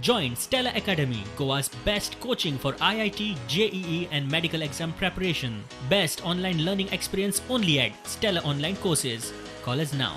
Join Stella Academy, Goa's best coaching for IIT, JEE, and medical exam preparation. Best online learning experience only at Stella Online Courses. Call us now.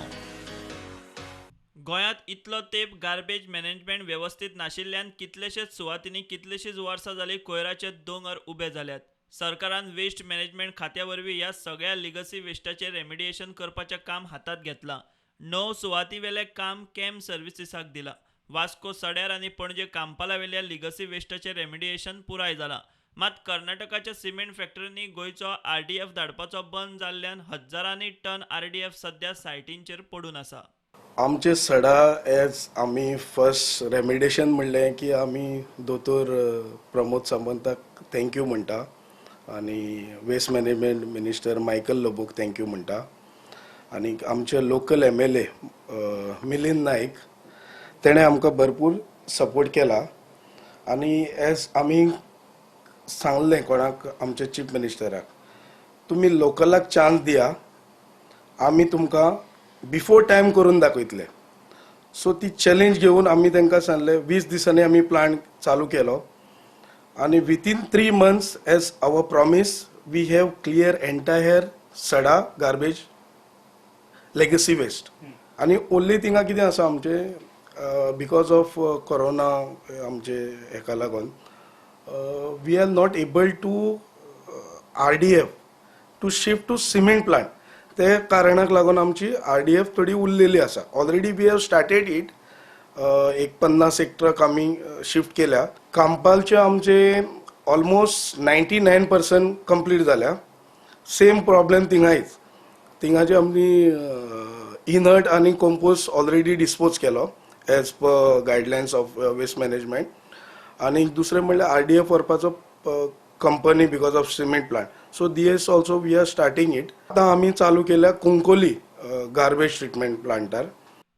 गोंयांत इतलो तेंप garbage management वेवस्थीत नाशिल्ल्यान कितलेशेच सुवातींनी कितलींशींच वर्सां जालीं कोयराचे दोंगर उबे जाल्यात. सरकारान वेस्ट मॅनेजमेंट खात्या वरवीं ह्या सगळ्या लिगसी वेस्टाचें रेमिडिएशन करपाचें काम हातांत घेतलां. णव सुवातींवेलें काम कॅम सर्विसीसाक दिलां. वास्को सड्यार आनी पणजे कांपालावेल्या लिगसी वेस्टाचें रेमिडिएशन पुराय जालां. मात कर्नाटकाच्या सिमेंट फॅक्टरींनी गोंयचो आरडीएफ धाडपाचो बंद जाल्ल्यान हज्जारांनी टन आरडीएफ सध्या सायटींचेर पडून आसा. आमचे सडा एज आमी फर्स्ट रेमिडेशन म्हणलें की आमी दोतोर प्रमोद सामंताक thank you म्हणटा आनी वेस्ट मॅनेजमेंट मिनिस्टर मायकल लोबोक thank you म्हणटा आनी आमचे लोकल एमएलए मिलिंद नायक, तेणें आमकां भरपूर सपोर्ट केला. आनी एज आमी सांगलें कोणाक, आमच्या चीफ मिनिस्टराक, तुमी लोकलाक चान्स दिया, आमी तुमकां बिफोर टायम करून दाखयतले. सो ती चॅलेंज घेवन आमी तांकां सांगलें, 20 दिसांनी आमी प्लांट चालू केलो आनी within 3 months, as our promise, we have clear entire Sada garbage legacy waste. आनी ओन्ली थिंगा कितें आसा आमचें, because of corona आमचे हेका लागून we are not able to RDF to shift to cement plant. ते कारणाक लागून आमची आरडीएफ थोडी उरलेली आसा. Already we have started it. एक 50 एक ट्रक आमी शिफ्ट केल्या. कांपालचे आमचे ऑलमोस्ट 99% कंप्लीट जाल्या. सेम प्रॉब्लेम थिंगायच. थिंगाचे आमी इनर्ट आनी कंपोस्ट ऑलरेडी डिस्पोज केलो as per guidelines of waste management. आनी दुसरें म्हणल्यार आरडीएफ व्हरपाचो company because of cement plant, so this also we are starting it. आतां आमी चालू केल्या कुंकोली गार्बेज ट्रिटमेंट प्लांटार.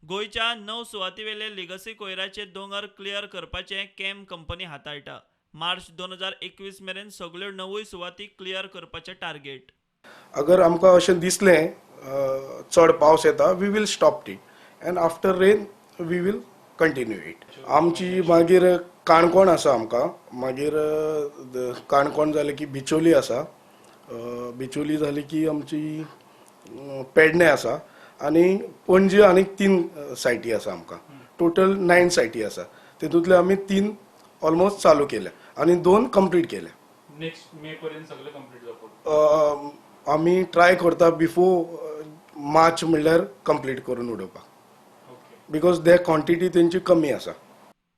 गोंयच्या णव सुवातीवेले लिगसी कोयराचे दोंगर क्लियर करपाचें कॅम कंपनी हाताळटा. मार्च 2021 मेरेन सगल्यो णवूय सुवाती क्लियर करपाचें टार्गेट. अगर आमकां अशें दिसलें चड पावस येता, we will stop it and after rain we will continue it. आमची मागीर काणकोण आसा आमकां, मागीर काणकोण जालें की बिचोली आसा, बिचोली जाली की आमची पेडणे आसा आनी पणजे आनीक तीन सायटी आसा. आमकां टोटल नायन सायटी आसा. तितूंतले आमी तीन ऑलमोस्ट चालू केल्या आनी दोन कंप्लीट केल्या. नेक्स्ट मे पर्यंत सगळें कंप्लीट जावपाक? आमी ट्राय करता बिफोर मार्च म्हणल्यार कंप्लीट करून उडोवपाक, because they quantity तेंची कमी आसा.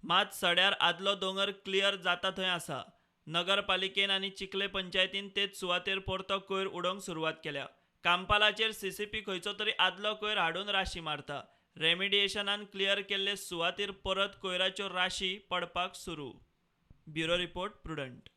मात सड्यार आदलो दोंगर क्लियर जाता थंय आसा. नगरपालिकेन आनी चिखले पंचायतीन तेच सुवातेर परतो कोयर उडोवंक सुरवात केल्या. कांपालाचेर सीसीपी खंयचो तरी आदलो कोयर हाडून राशी मारता. रेमिडिएशनान क्लियर केल्ले सुवातेर परत कोयराच्यो राशी पडपाक सुरू. Bureau report, Prudent.